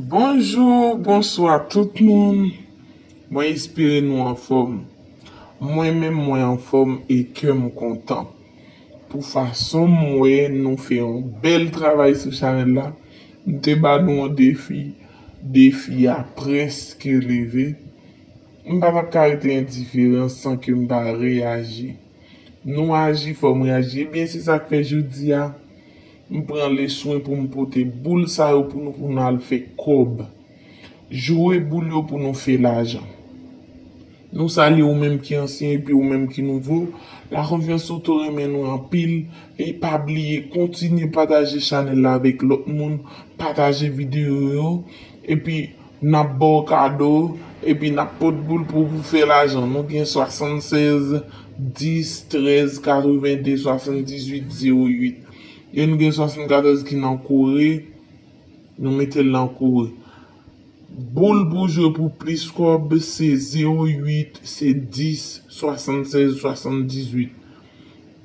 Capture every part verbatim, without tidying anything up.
Bonjou, bonswa tout moun. Mwen espere nou anfòm. Mwen menm mwen anfòm e kè m kontan. Pou fason m wè nou fè yon bèl travay sou chanèl la, m te ba nou yon defi. Defi a prèske leve. M pa t ap ka rete endiferan san ke m pa reyaji. Nou aji, fò m reyaji. Ebyen, se sa k fè jodi a, m pran leswen pou m pote boul sa yo pou nou, pou nou al fè kòb. Jwe boul yo pou nou fè lajan. Nou salye ou menm ki ansyen epi ou menm ki nouvo. Lakonfyans Loto renmen nou anpil. E pa bliye, kontinye pataje chanèl la avèk lòt moun. Pataje videyo yo. Epi, n ap ba w kado. Epi, n ap pot boul pou ou fè lajan. Nou gen swasannsèz, dis, trèz, katrevenndè, swasanndizuit, zewo uit. E nou gen swasannkatòz ki nan kore. Nou mete l nan kore. Boul pou jwe pou plis kòb, se zewo uit, se dis, swasannsèz, swasanndizuit.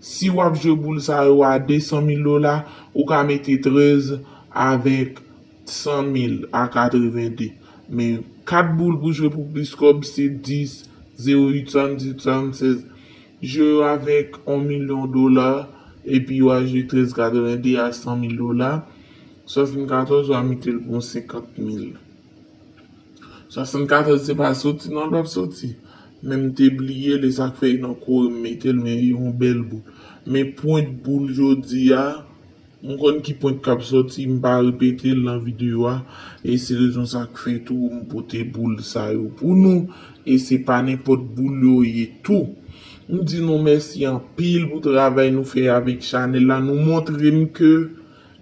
Si w ap jwe boul sa yo a de san mil dola, ou ka mete trèz avèk san mil a katrevenndè. Men kat boul pou jwe pou plis kòb, se dis, zewo uit, swasanndizuit, swasanndizuit, swasanndizuit. Jwe yo avèk yon milyon dola, epi w a jwe trèz katrevenndè a san mil dola. Swasannkatòz, w a mete l pou yon senkant mil. Swasannkatòz se pa soti non l p ap soti. Men m te bliye l, e sa k fè e nan kore m mete l, men e yon bèl boul. Men pwent boul jodi a, m konn ki pwent k ap soti, m pa repete l nan videyo a, e se rezon sa k fè tou m pote boul sa yo pou nou, e se pa nenpòt boul yo ye tou. M di nou mèsi anpil pou travay nou fè avèk chanèl la, nou montre m ke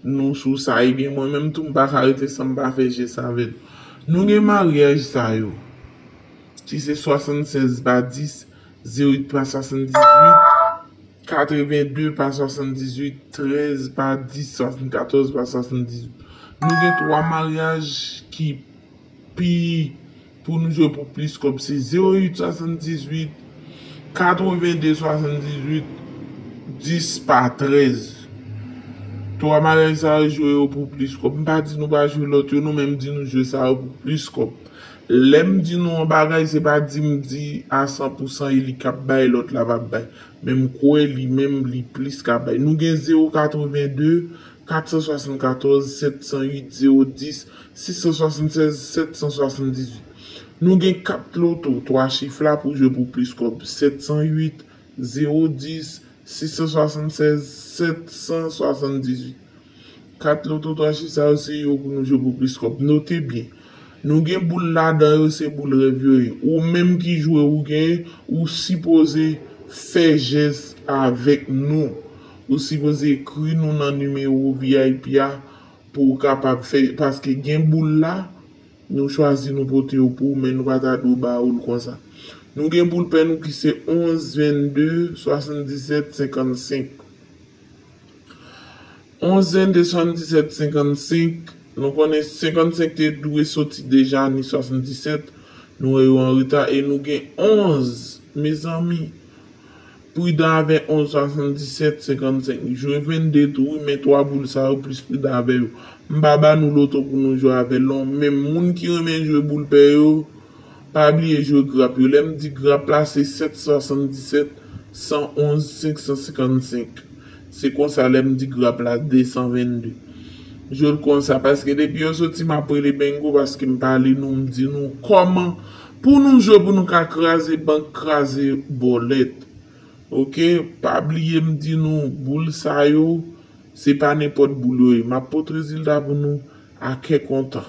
nou sou sa. Ebyen, mwen menm tou, m pa ka rete san m pa fè jès avè l. Nou gen maryaj sa yo, ki se swasannsèz pa dis, zewo uit pa swasanndizuit, katrevenndè pa swasanndizuit, trèz pa dis, swasannkatòz pa swasanndizuit. Nou gen twa maryaj ki pi pou nou jwe pou plis kòb, se zewo uit swasanndizuit, katrevenndè swasanndizuit, dis pa trèz. Twa maryaj sa yo, jwe yo pou plis kòb. M pa di nou pa jwe lòt yo non, men m di nou jwe sa yo pou plis kòb. Lè m di nou yon bagay, se pa di m di a san pou san e li k ap bay, lòt la p ap bay. Men m kwè li menm, li plis ka bay. Nou gen zewo katrevenndè, kat san swasannkatòz, sèt san uit, zewo dis, sis san swasannsèz, sèt san swasanndizuit. Nou gen kat loto, twa chif la pou jwe pou plis kòb, sèt san uit, zewo dis, sis san swasannsèz, sèt san swasanndizuit. Kat loto twa chif sa yo, se yo pou nou jwe pou plis kòb. Note byen. Nou gen boul ladan yo, se boul rèv yo ye. Ou menm ki jwe, ou genyen, ou sipoze fè jès avèk nou. Ou sipoze ekri nou nan nimewo V I P a pou w kapab fè, paske gen boul la, nou chwazi nou pote yo pou ou, men nou pa ta dwe ba ou l konsa. Nou gen boul pè nou ki se onz, venndè, swasanndisèt, senkannsenk. Onz, venndè, swasanndisèt, senkannsenk. Nou konnen senkannsenk te dwe soti deja, ni swasanndisèt. Nou wè yo an reta e nou gen onz, mezanmi. Pridan avè onz, swasanndisèt, senkannsenk. Jwe venndè tou, wi, men twa boul sa yo plis pridan avè yo. M pa ba nou loto pou nou jwe avè l non, men moun ki renmen jwe boul pè yo, pa bliye jwe grap yo. Lè m di grap la, se sèt san swasanndisèt, san onz, senk san senkannsenk. Se konsa lè m di grap la, de san venndè. Jwe l konsa, paske depi yo soti, m ap rele bengo, paske m pale nou, m di nou kòman pou nou jwe, pou nou ka kraze bank, kraze bòlèt. Oke, pa bliye m di nou, boul sa yo, se pa nenpòt boul yo ye. M ap pote rezilta pou nou a kè kontan.